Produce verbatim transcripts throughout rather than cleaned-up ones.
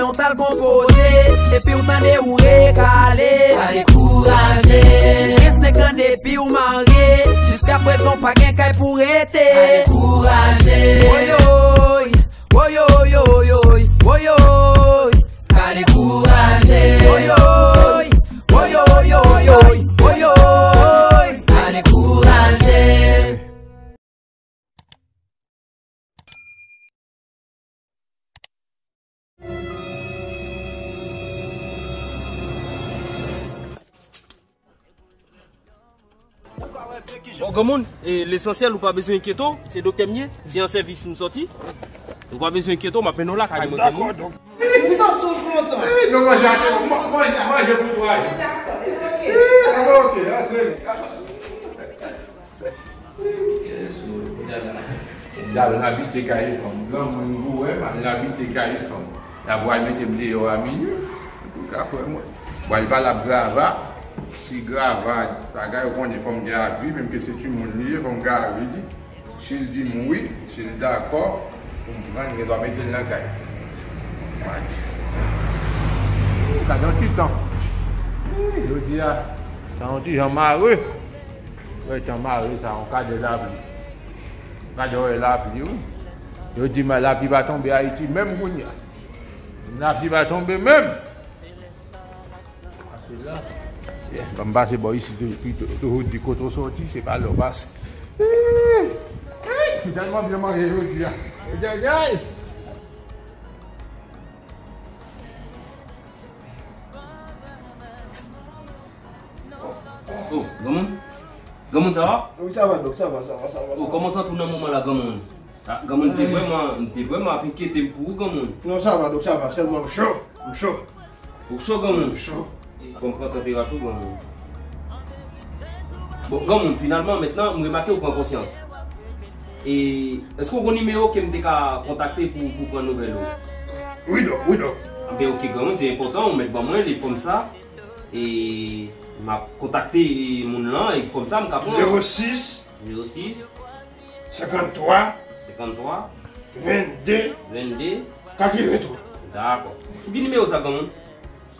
Ou t al konpoze, epi w tande ou rekale. Pa dekouraje. Gen senk an depi w marye, jiskaprezan w pa gen kay pou rete. Pa dekouraje. Woyoy, woyoy, woyoy, woyoy. Pa dekouraje. Woyoy, woyoy, woyoy, woyoy. Pa dekouraje. Bon, granmoun, e, lesansyèl, ou pa bezwen enkyete w, se doktè m ye, se an sèvis m sòti. Ou pa bezwen enkyete w, m ap mennen w lakay mwen, granmoun. Dakò, donk. M santi w kontan. Wi, nou manje atò, manje, manje pou twa jou. Dakò, ok. Wi, ok, antre. Yes, wi, kounye a la. M t al abite kay fanm. Granmoun gou wè m al abite kay fanm. La pral mete m deyò a minui. Antouka, frè mwen. Pral pale ap Grava. Si Grava, bagay, ou konnen fanm gen avi, menm ke se timoun li ye, fanm gen avi li. Si l di m wi, si l dakò, pou m pran l, m gen dwa mete l nan kay. Gade yon ti tan. Jodi a, sa yon ti jan mare. Wè, tan mare sa, yon kadè lapli. Kadè wè lapli, wi. Yo di m lapli pa tonbe Ayiti, menm kounye a. Lapli pa tonbe menm. Pase la. Yeah, ban m pase bò isit, tou, tou, toujou di kote w sòti, se pa la w pase. Hey! Hey! M tèlman byen manje jodi a. Ay, ay, ay! Oh, granmoun? Granmoun, sa va? Wi, sa va, dòk, sa va, sa va, sa va, sa va. Oh, kòman w santi w nan moman la, granmoun? Ah, granmoun, m te vrèman, m te vrèman ap enkyete m pou ou, granmoun. Non, sa va, dòk, sa va, sèlman m cho, m cho. Ou cho, granmoun? M cho. Bon, m pran tanperati w, granmoun. Bon, granmoun, finalman, mentnan, m remake ou pran konsyans. E, èske w gon nimewo ke m te ka kontakte pou, pou pran nouvèl ou? Wi, dòk, wi, dòk. Anben, ok, granmoun, se enpòtan, ou mèt ban mwen li kòmsa. E, m ap kontakte, e, moun lan, e kòmsa, m ka pran. Zewo sis. Zewo sis. Senkanntwa. Senkanntwa. Vennde. Vennde. Katrevenntwa. Dakò. Ou gen nimewo sa, granmoun?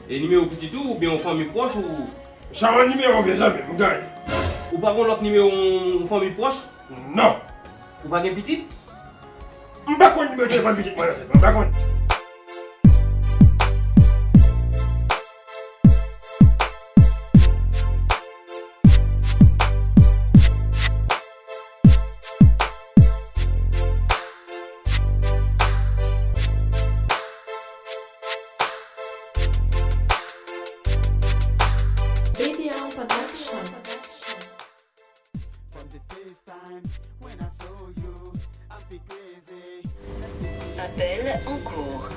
E nimewo pitit ou, oubyen yon fanmi pwòch ou? Sa yon nimewo, mezanmi, m ganyen. Ou pa gon lòt nimewo yon fanmi pwòch? Non. Ou pa gen pitit? M pa konn nimewo telefòn pitit mwen nan tèt mwen, m pa konn. Baby L Production. Appel en cours.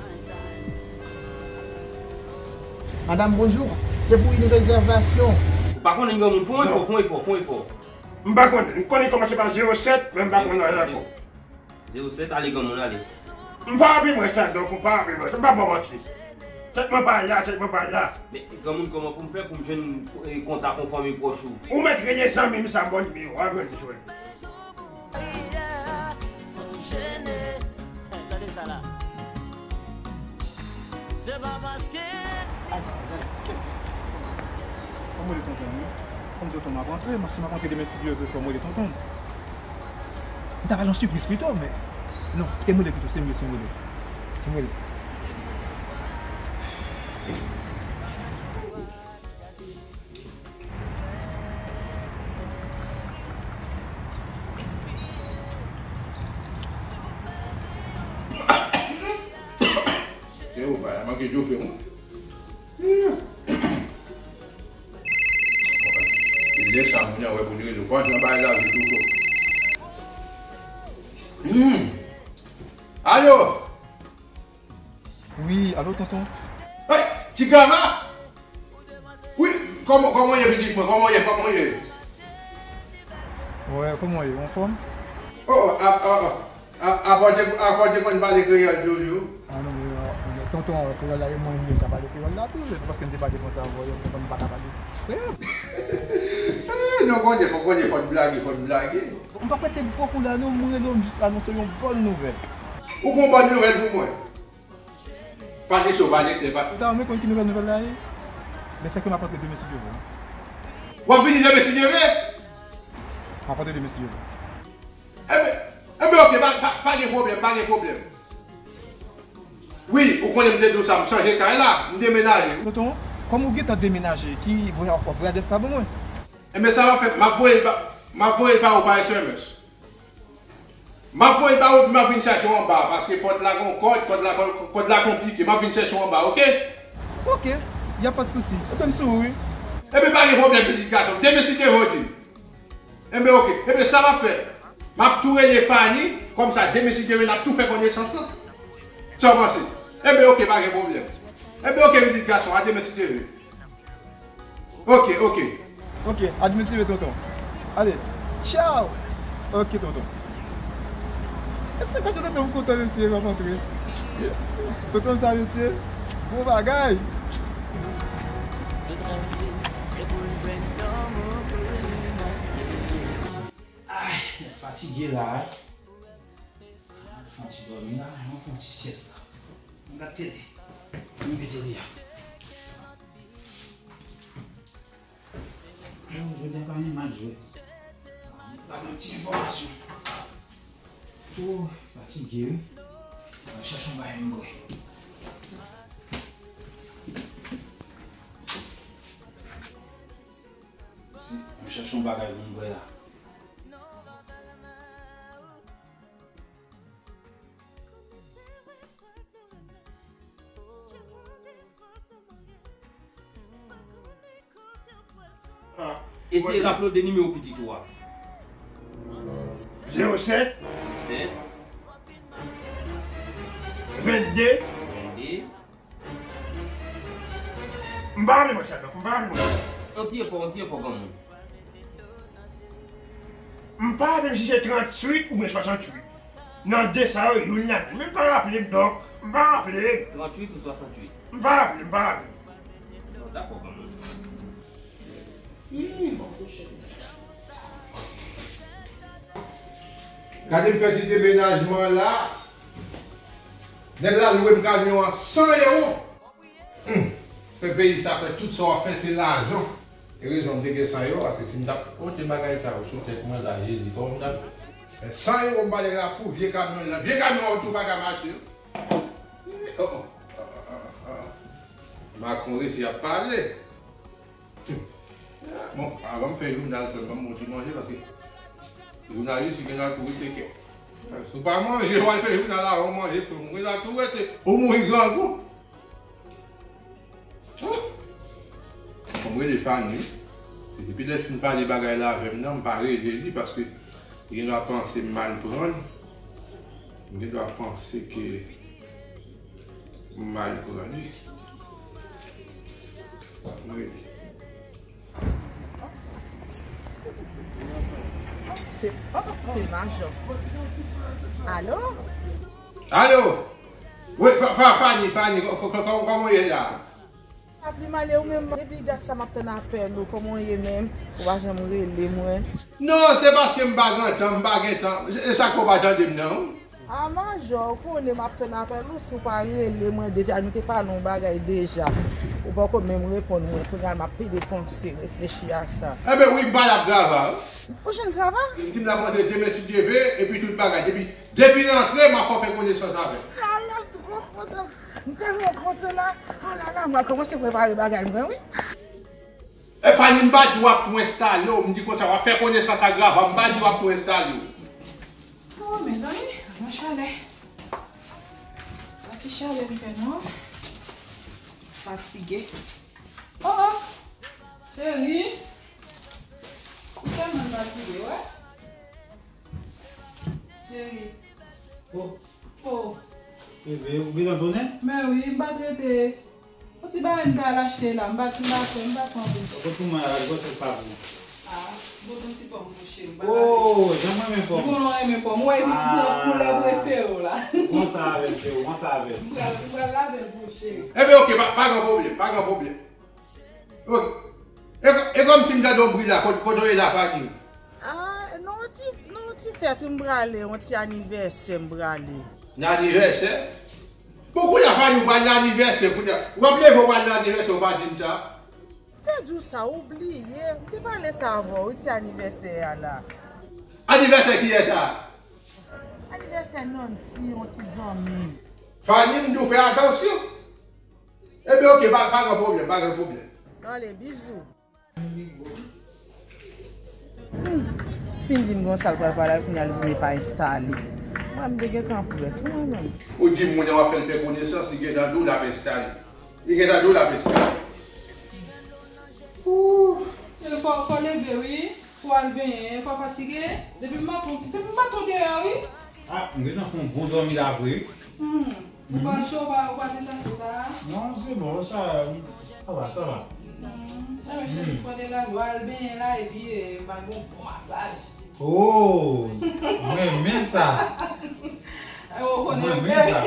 Madam, bonjou. Se pou yon rezèvasyon. Ou pa konnen granmoun, fè yon efò, fè yon efò, fè yon efò. M pa konnen. M konnen kòmanse pa zewo sèt, men m pa konnen anyen ankò. Zewo sèt, ale granmoun, ale. M pa anvi wè sa, donk, m pa anvi wè sa. M pa ba w manti. Tèt mwen pa la, tèt mwen pa la. Men, granmoun, kòman pou m fè pou m jwenn, e, kontak yon fanmi pwòch ou? Ou mèt rele zanmi m sa, bon nimewo a, granmoun. Gade sa la. Se pa paske. Ay, gade, kèt. Kòman li kontan, wi? Kòm tonton m ap antre, si m ap antre demen, si Dye vle, fò m rele tonton m. M ta pral yon sipriz pito, men non, kite m rele pito, se mye si m rele. Si m rele. Ke ou pa manke djoufe, wi. Se lè sa moun nan wè pou li rele w. Pandan bay lavi tou. Hmm. Alo! Wi, alo, tonton. Hey, ti Grava! Wi, kòman, kòman w ye, pitit mwen? Kòman w ye? Kòman w ye? Wè, kòman w ye? Ou anfòm? Oh, a, a, a, a, apa w te, apa w te konn pale kreyòl toujou? A non, men, euh, tonton, euh, kreyòl la, e mwen menm ka pale kreyòl la tou, se pa paske m te pale franse avè w, m pa ka pale kreyòl. Eh, non, konnen, fò konnen, fò n blage, fò n blage. M p ap rete bokou la non, m rele w, m jis anonse w yon bòn nouvèl. Ou gon bòn nouvèl pou mwen? Pale cho, pale klè, pa... Ou ta renmen konn ki nouvèl nouvèl la ye? Men se ke m ap antre demen si Dye vle. W ap vini demen si Dye vle? M ap antre demen si Dye vle. Enben, enben, oke, pa, pa, pa gen pwoblèm, pa gen pwoblèm. Wi, ou konnen m te di w sa, m chanje kay la, m demenaje. Tonton, kòm ou gentan demenaje, ki vwayaj, vwayaj sa pou mwen? Enben, sa m ap fè, m ap voye l ba, m ap voye l ba ou pa S M S. M ap voye ba ou, epi m ap vin chache w anba a, paske pòt la gon kòd, kòd la, kòd la konplike, m ap vin chache w anba, oke? Oke, y a pa de souci. Epi m sou ou, wi. Epi pa gen pwoblèm, pitit gason. Demen si Dye vle, di m. Enben, oke. Epi sa m ap fè, m ap tou rele Fanny, kòmsa demen si Dye vle, n ap tou fè konesans lan. Sa w panse? Enben, oke, pa gen pwoblèm. Enben, oke, pitit gason, a demen si Dye vle. Oke, oke. Oke, administre tonton. Ale, tchaw! Oke, tonton. E se gade tonton m kontan, mesye, m ap antre. Tonton sa, mesye, bon bagay. Ay, mwen fatige la, wi. Mwen fè yon ti dòmi la, mwen fè yon ti syès la. Mwen gade tele. Mwen gade tele a. Bon, jodi a pa gen match vre. Pa gen ti enfòmasyon. Oh, fatige wi. Mwen chèche yon bagay m bwè. Mwen chèche yon bagay pou m bwè la. Eseye raple w de nimewo pitit ou a. Zewo sèt. Sèt. Vennde. Vennde. M pa raple mwen sa, donk, m pa raple mwen. Yon ti efò, yon ti efò, granmoun. M pa raple m si se tranntuit oubyen swasanntuit. Nan de sa yo, youn ladan. Men m pa raple m, donk, m pa raple m. Tranntuit ou swasanntuit? M pa raple m, m pa raple m. Bon, dakò, granmoun. Gade m fè ti demenajman la. Nèg la lwe m kamyon an san ewo. Humm. Fè peyi sa fè tout sa w ap fè se lajan. E rezon m te gen san ewo, paske si m t ap pote bagay sa yo sou tèt mwen la, Jezi, kòman m t ap fè san ewo m ba nèg la pou vye kamyon la. Vye kamyon an tou pa ka mache. Oh, oh, oh, oh, oh. Macron resi ap pale. Bon, avan m fè jounal, fè m ban m yon ti manje, paske jounalis, li gen dwa tou rete kè. Si w pa manje, w al fè jounal avan w manje, tou mouri la tou rete. Ou mouri grangou. Fò m rele Fanny. Se depi lè l fin pale bagay la avè m nan, m pa rele li, paske li gen dwa panse m mal pran l. Li gen dwa panse ke m mal pran li. Fò m rele. Se, oh, se Majò. Alo? Alo! Wi, Fa-, Fa-, Fanny, Fanny, kò-, kò-, kò-, kòman w ye la? Ap li male ou menm, depi dat sa m ap tann apèl ou, kòman w ye menm? Ou pa janm rele mwen. Non, se paske m pa gen tan, m pa gen tan. E sa k fè w pa tande m nan? A Majò, ou konnen m ap tann apèl ou, si w pa rele mwen deja, nou te pale yon bagay deja. Ou poko menm reponn mwen, kounye a m ap pede panse, reflechi a sa. Enben wi, m pale ak Grava wi. Ou jwenn Grava? Li di m l ap rantre demen si Dye vle, epi tout bagay. Depi, depi l antre, m ap fè w fè konesans avè l. Ala m twò kontan. M tèlman kontan la. Alala, m pral kòmanse prepare bagay mwen wi. E Fanny, m pa di w ap tou enstale w, m di konsa w ap fè konesans ak Grava, m pa di w ap tou enstale w. Oh, mezanmi, yon chalè. Pa ti chalè m fè non. Fatige. Oh, oh, cheri. Ou tèlman fatige, wè. Cheri. Oh. Oh. Bebe, ou gentan tounen? Men wi, m pa t rete. Yon ti bagay m t al achte la, m pa t, m pa t, m pa t anvi. Ou konn pou mwen al achte sa pou mwen. Ah, bon, bon ti pòm, monchè, m pa t ale. Oh, jan mwen renmen pòm. Bon, ou renmen pòm. Ou wè, li pran koulè prefere w la. Konsa avè m, cheri, konsa avè m. M pral, m pral lave l pou ou, cheri. Enben, oke, pa, pa gen pwoblèm, pa gen pwoblèm. Oke. E, e kòmsi m tande yon bri la, kote, kote w ye la, Fanny? Ah, non, yon ti, non, yon ti fèt, wi, m prale, yon ti anivèsè, m prale. Nan anivèsè? Bon, kounye a, Fanny, ou pral nan anivèsè, kounye a. W ap leve, ou pral nan anivèsè, ou pa di m sa. M te di w sa, ou bliye. M te pale sa avè w, wi, ti anivèsè a la. Anivèsè kiyès sa? Anivèsè Nancy, yon ti zanmi. Fanny, m di w fè atansyon. Ebyen, oke, pa, pa gen pwoblèm, pa gen pwoblèm. Ale, bizou. Hmm. Fin di m gon sa l pral pale, kounye a li vin pa enstale. Mwen, m te gentan prèt, mwen menm. Ou di m moun nan w ap fè l fè konesans, li gentan di w l ap enstale. Li gentan di w l ap enstale. Ooh. E fò, fò leve, wi. Pou al benyen, pa fatige. Depi maten, depi maten w deyò, wi. Ah, m gentan fè yon bon dòmi la vre, wi. Hmm. Ou pa cho, ou pa, ou pa detann cho sa a? Non, se bon, sa, sa va, sa va. Hmm. Enben, cheri, fò degaje w al benyen la, epi, eh, m ba l yon bon masaj. Oh, m renmen sa. Eh, ou konnen, m renmen sa.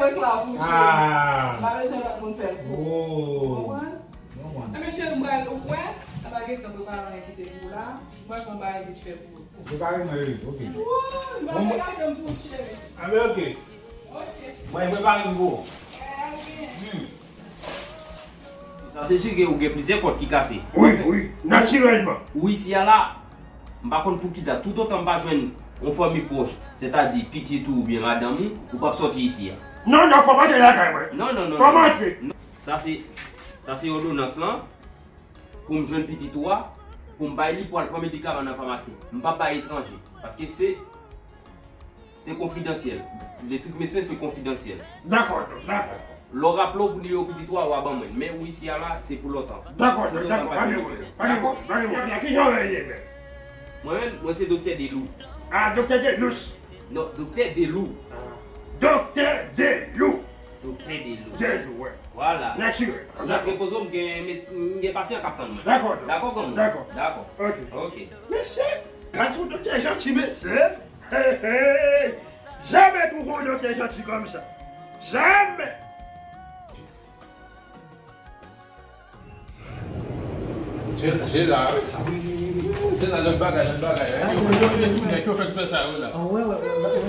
Mwen klè pou cheri. Ah. M pa bezwen lòt moun fè l pou ou. Oh. Ou konprann? Mwen, mwen. Enben, cheri, m pral, ou wè, m pa gen tan prepare anyen kite pou ou la. M pral fè yon bagay vit fè pou ou. Prepare mwen, wi, oke. Wi, m pral degaje m pou ou, cheri. Enben, oke. Oke. Mwen prepare m pou ou. Eh, al byen. Hmm. Sa se si ke ou gen plizyè kòd ki kase. Wi, wi, natirèlman. Ou isi a la, m pa konn poukisa, toutotan m pa jwenn yon fanmi pwòch, sètadi pitit ou oubyen madanm ou, ou p ap sòti isi a. Non, non, fò m antre lakay mwen. Non, non, non, non. Fò m antre. Non. Sa se, sa se òdonans lan. Pou m jwenn pitit ou a, pou m bay li pou al pran medikaman nan famasi. M p ap bay etranje. Paske se, se konfidansyèl. Le trik medsen, se konfidansyèl. Dakò, dòk, dakò. Lè w raple w pou nimewo pitit ou a, w a ban mwen. Men ou isi a la, se pou lontan. Dakò, dòk, dakò. Pa gen pwoblèm, pa gen pwoblèm, pa gen pwoblèm. Kijan w rele, men? Mwen menm, mwen se Doktè Delou. Ah, Doktè Delous. Non, Doktè Delou. Ah. Doktè Delou. Doktè Delou. Delou, wè. Vwala. Natirèl. Donk, dakò. Repoze w, m gen, m gen pasyan k ap tann mwen. Dakò, dakò. Dakò, granmoun? Dakò. Dakò. Ok. Ok. Mesye, gad yon doktè janti, mesye. Hey, hey. Jamè twouve yon doktè janti kòmsa. Jamè. Se, se la, wi. Se la, lòt bagay, lòt bagay. Yo, yo, yo, yo, nèg yo fèk fè sa, yo, la.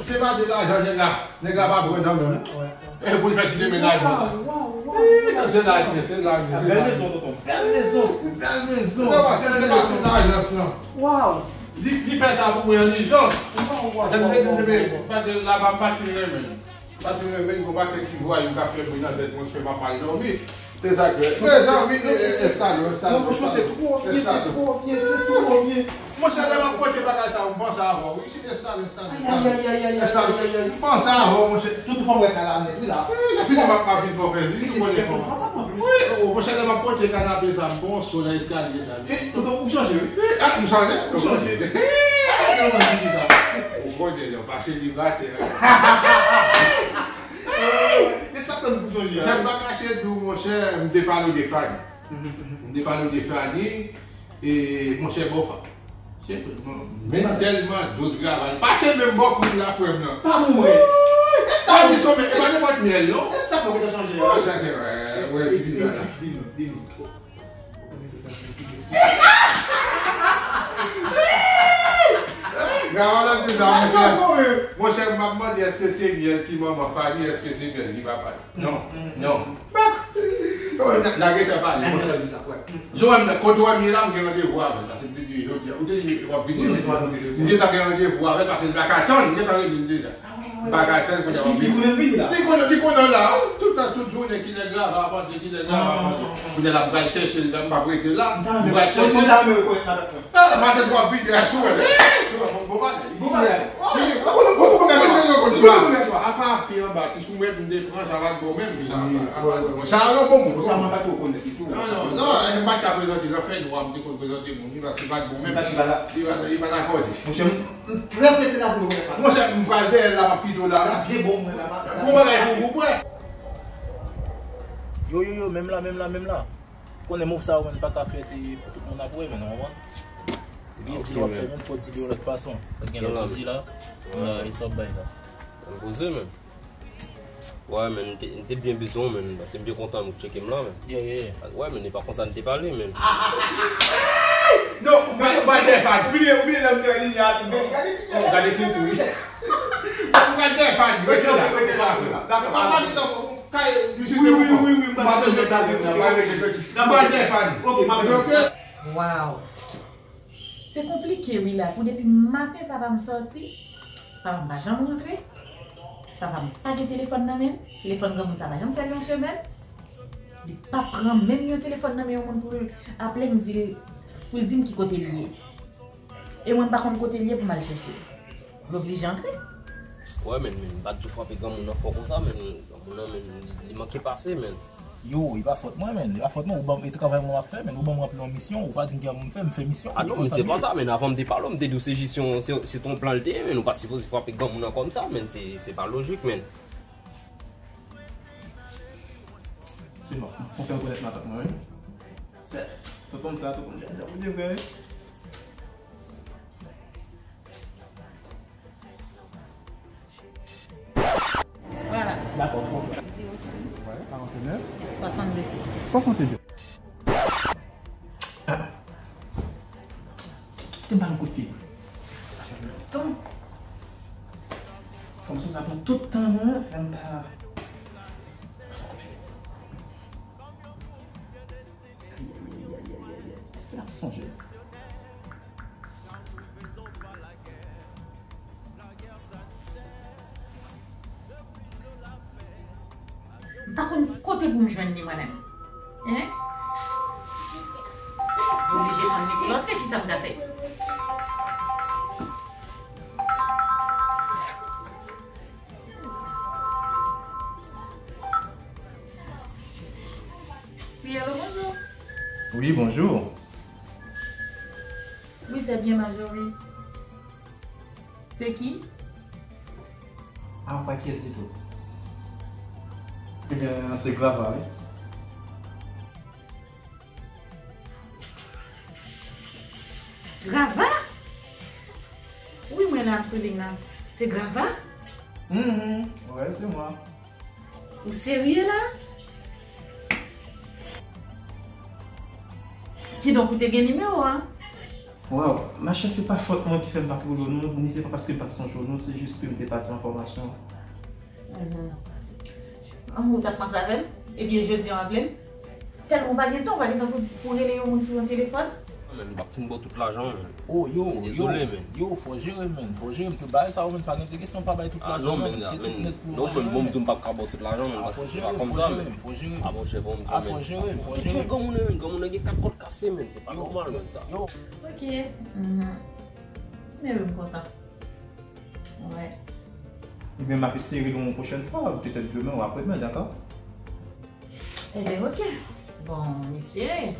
Se pa de lajan, nèg la, nèg la pa pran nan men, non. E pou l fè kite mennaj mwen la. Se la, se la, se la. Bèl mezon, tonton. Bèl mezon. Bèl mezon. Non, paske se pa sou lajans, non. Li, li fè sa pou mwen an ijans. Sa vle di, paske la, pa, m pa fin renmen. Paske mwen menm, gon pakèt ti vwayou k ap fè bri nan tèt mwen, fè m ap mal dòmi. Se sa k fè. Mezanmi, e, e, enstale w, enstale w, enstale w. Non, franchman, se twò byen, se twò byen, se twò byen. Monchè, lè m ap pote bagay sa yo, m panse avè w, wi. Enstale, enstale, enstale. Enstale. M panse avè w, monchè. Tout fanm wè kay la nèt, wi, la. Wi, se fini, m ap, m ap vin fè w plezi, ou konnen kòman. Wi, o, monchè, lè m ap pote kanape sa, m pran yon so nan eskalye sa. Tonton, ou chanje, wi. Ah, m chanje? Ou chanje. Ou konnen, lè w pase li atè. E sa tann pou chanje, a? Monchè, m pa kache di w, monchè, m te pale w de Fanny. M te pale w de Fanny, e, monchè, bò Fanny. Men tèlman dous gravay. Pase menm bò kout la, frè m nan. Pa pou mwen. Fanny, son men, e pa nenpòt myèl, non. E sa fò w te chanje, a? Wè, wè, wè, bizarre. Di nou, di nou. Gawon ap di sa, monchè. Monchè, m ap mande èske se myèl ki manman Fanny, èske se myèl ki papa l. Non, non. Bak! Oh, n a, n a gentan pale, monchè, di sa, frè. Joel, men, kote w wè m ye la, m gen randevou avè l, paske m te di jodi a, ou te di w ap vini jodi a. M gentan gen randevou avè l, paske l pa ka tann, m gentan rele l deja. M pa ka tann kounye a w ap vini. Li konnen vini la. Li konnen, li konnen la, wi. Tout tan, tout jounen, kilè grava ap antre, kilè grava ap antre. Kounye a la, m pral chèche l, m p ap rete la. M pral chèche l. Ah, maten w ap vini, a sou wè. Sou wè, bon, bon bagay. Bon bagay. Apa fi anba, ti soumèt m te pran, sa pa t bon menm. Sa a yon bon moun. Sa mwen pa t konnen ditou. Non, non, non, m pa t ka prezante nan fèy nwa, m te konn prezante moun, li pa, li pa t bon menm. Li pa t, li pa t akòde. Monchè, m, m trè prese la pou rekonèt pa. Monchè, m pral dèyè l la, m ap kite w la, la. Byen bon, mwen la, m ap. Bon bagay pou ou, bwè. Yo, yo, yo, menm la, menm la, menm la. Konnen move sa yo, menm, pa ka fèt pou tout moun ap wè, men, ou konprann? Ebyen, di l w ap fè, men, fò di l yon lòt fason. Sa gen lòt isi la. Wè, e sa w ap bay la. Mwen poze, men. Wè, men, m te, m te byen bezwen w, men, paske m byen kontan m tcheke m la, men. Yeah, yeah, yeah. Wè, men, e pa konsa n te pale, men. Non, ou pa, ou pa dèfan. Ou bliye, ou bliye lè m te wè li a, men, gade, gade, gade, gade. Ou pral dèyè Fanny, rete la, rete la. Dakò, dakò. Ou pa pale tankou ou kay vizite. Wi, wi, wi, wi, m pral dèyè Fanny. Ou pral dèyè Fanny. Ok, m ap vini. Ok. Waw. Se konplike wi la, pou depi maten papa m sòti, papa m pa janm rantre, papa m pa gen telefòn nan men l, telefòn granmoun sa pa janm fè l yon semèn, li pa pran menm yon telefòn nan men yon moun pou l aple m di l, pou l di m ki kote l ye. E mwen m pa konn kote l ye pou m al chèche l. M oblije antre. Wè, men, men, m pa t dwe frape granmoun nan fò konsa, men, granmoun nan, men, li, li manke pase, men. Yo, e pa fòt mwen, men, e pa fòt mwen, ou ban m, e travay mwen m ap fè, men, ou ban m ranpli yon misyon, ou pa di m ki pou m fè, m fè misyon. Ah non, men se pa sa, men, avan m te pale w, m te di w se jis yon, se, se t yon plan l te ye, men, ou pa t sipoze frape granmoun nan kòmsa, men, se, se pa lojik, men. Sèlman, fò fè rekonèt matant mwen, wi. Se, tonton m sa, tonton m, jan, jan, jan, jan, Vwala. Dakò, bon. Zéro six. Wè, karannenèf. Soixante-deux. Soixante-deux. Ah. Te ba l kout fil. Sa fè lontan. Kòmsi sa pran tout tan mwen, fè m pa. Ayayayayayay. Èske l ap sonje? M pa konn kote pou m jwenn li mwen menm. Hein? Oblije tann li pou l antre, kisa m ka fè? Wi, alo, bonjou. Wi, bonjou. Wi, se byen, Majori. Se ki? Ah, pa kiyès ditou. Ebyen, se Grava, wi. Grava? Wi, mwen la, m sou liy la. Se Grava? Mhm, ouais, c'est moi. Ou serye la? Kidonk, ou te gen nimewo a? Waw, machè, se pa fòt mwen ki fè m pa t rele w non, ni se pa paske m pa t sonje w non, se jis ke m te pati an fòmasyon. Mhm. An, ou t ap panse avè m? Ebyen, jodi a w aple m? Tèlman w pa gen tan, w pa gen tan pou, pou rele yon moun sou yon telefòn? Men, m p ap fin ba w tout lajan, men. Oh, yo, yo, dezole, men. Yo, fò jere, men. Fò jere, men. Tout bagay sa yo, men, pa gen kesyon, pa bay tout lajan, men. Se tout nèt pou non, men, bon, m di w m p ap ka ba w tout lajan, men, paske se pa kòmsa, men. Fò jere, men. Ah, monchè, bon, m di w, men. Fò jere, fò jere. Granmoun nan, men, granmoun nan gen kat kòd kase, men. Se pa nòmal, men, sa. Yo. Ok. Mhm. Men wi, m kontan. Wè. Ebyen, m ap eseye rele w yon pwochèn fwa, petèt demen ou aprèdemen, dakò? Ebyen, ok. Bon, m espere.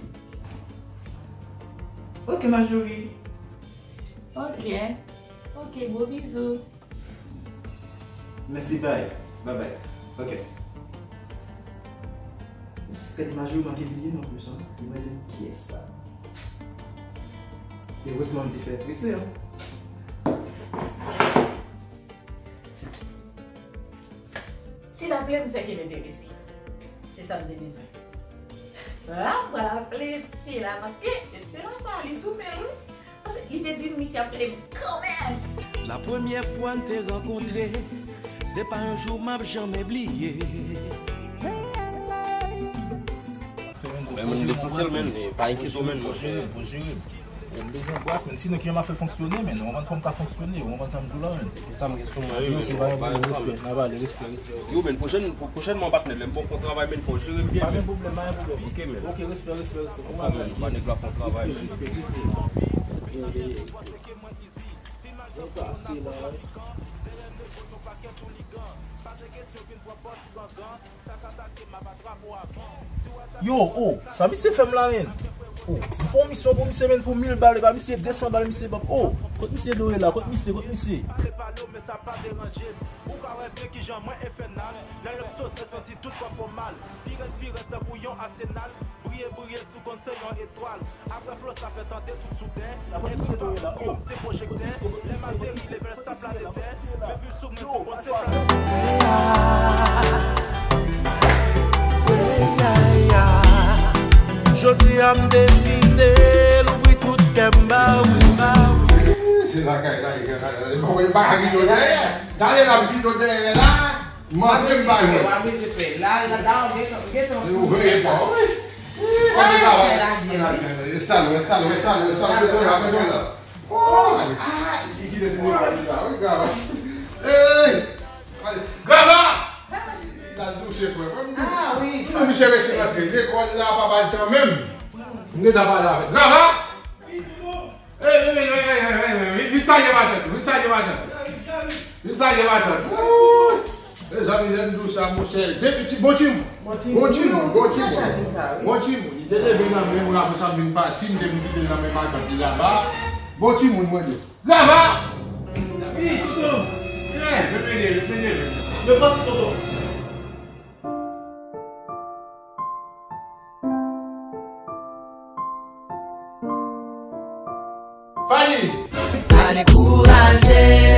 Ok, Majori. Ok. Ok, gwo bizou. Mèsi, bye. Bye bye. Ok. Gade, Majori manke bliye m anplis, an. Li mande m kiyès sa. Erezman m te fè prese, an. Si l aple m, sèke m enterese. Se sa m te bezwen. L ap raple Estela, paske Estela sa, li sou men l, wi. Paske li te di m misye ap rele m kanmenm. La premyè fwa n te rankontre, se pa yon jou m ap janmen bliye. Men moun lesansyèl, men, pa enkyete w, men, monchè. Ou m bezwen gras, men. Sinon, kijan m ap fè fonksyone, men? Ou konprann fò m ka fonksyone, ou konprann sa m di w la, men. Sa m gen sou mwen, wi, men, ok, pa gen pwoblèm, respè, n a pale, respè, respè, ok. Yo, men, pwochèn, pwochènmen, patnè, lè m ba w fè yon travay, men, fò w jere m byen, men. Pa gen pwoblèm, pa gen pwoblèm. Ok, men. Ok, respè, respè, respè. Ou pa, men, ou pa nèg la fè yon travay, men. Respè, respè, respè. Ou pase la. Yo, oh, sa misye fè m la, men? Oh, m fè yon misyon pou misye, men, pou mil bal, epa misye, de san bal misye ban m. Oh, kot misye Dore la? Kot misye? Kot misye? Ou ka wè byen kijan mwen enfènal. Lè lòk soze santi tout kò fè w mal. Pi rèd, pi rèd tankou yon asenal. Briye, briye sou konn se yon etwal. Apre flo sa fè tande tout sou tè. Epi pa kòm se pwojektè. Lè m ateri, leve l sa planete. Fè pil sou mwen se bon, se planete. Jodi a m deside louvri tout kè m ba ou, ba ou. Lakay la, e pa rive dèyè. Gade la, rive dèyè la. Manke m pa jwenn. Li ouvri pòt, wi. Kote travay? E salon, e salon, e salon, e salon, e salon. Oh, ay, ki kite telefòn la, wi, gade. Hey! Grava! Sa l touche frè. Ah, wi. Mwen, misye resi rantre lekòl la, pa bay tan menm. M gentan pale avè l. Grava! Hey, vin, vin, vin, vin, vin, vin, vin, vin, vin, vin chaje matant, vin chaje matant. Vin chaje matant. Wouy! Mezanmi, lè m di w sa, monchè. Depi ti, bon timoun. Bon timoun, bon timoun. Bon timoun. Li te leve nan men mwen, apre sa m vin pati, m te vin kite l nan men matant li laba. Bon timoun, mwen di w. Grava! Wi, tonton. Wi, vin mete, vin mete. Yo pati, tonton. Fanny! Pa dekouraje,